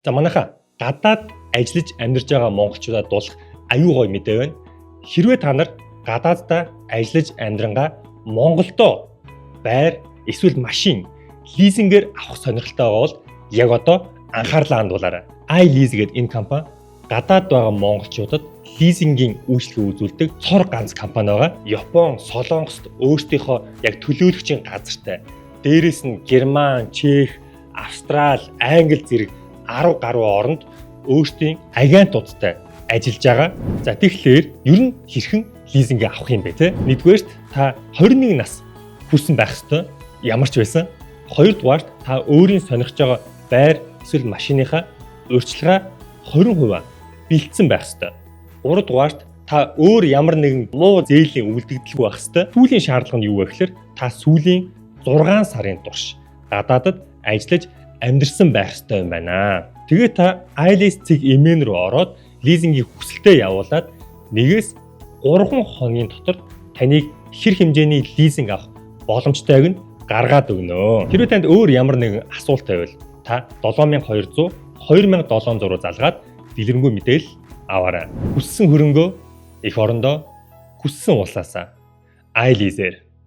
За, манайхаа, гадаад ажиллаж амьдарч байгаа монголчуудад дуулах аюу гоё мэдээ байна. Хэрвээ та нар гадааддаа ажиллаж амьдрангаа Монголдо байр эсвэл машин лизингээр авах сонирхолтой байгаа бол яг одоо анхаарлаа хандуулаарай. iLease гэдэг энэ компани гадаад байгаа монголчуудад лизингийн үйлчилгээ үзүүлдэг цор ганц компани байгаа. Япон, Солонгост өөрсдийнхөө яг төлөөлөгчийн газартай. Дээрээс нь Герман, Чех, Австрал, Англи зэрэг 10 гаруй оронд өөрсдийн агентуудтай ажиллаж байгаа. За, тэгэхээр ер нь хэрхэн лизинг авах юм бэ, те? Нэгдүгээрт, та 21 нас хүрсэн байх ёстой. Ямар ч байсан. Хоёрдугаарт, та өөрийн сонирхож байгаа байр эсвэл машиныхаа урьдчилгаа 20% бэлдсэн байх ёстой. Гуравдугаарт, та өөр ямар нэгэн муу зээлийн үлдэгдэлгүй байх ёстой. Сүүлийн шаардлага нь юу вэ гэхээр та сүүлийн 6 сарын турш гадаадад ажиллаж амьдарсан байх ёстой юм байна. Тэгээ та iLease.mn руу ороод лизингийн хүсэлтээ явуулаад 1-3 хоногийн дотор таныг хэр хэмжээний лизинг авах боломжтойг нь гаргаад өгнө. Хэрвээ танд өөр ямар нэгэн асуулт байвал та 7200 2700 руу залгаад дэлгэрэнгүй мэдээлэл аваарай. Хүссэн хөрөнгөө эх орондоо, хүссэн улсаасаа iLease-ээр.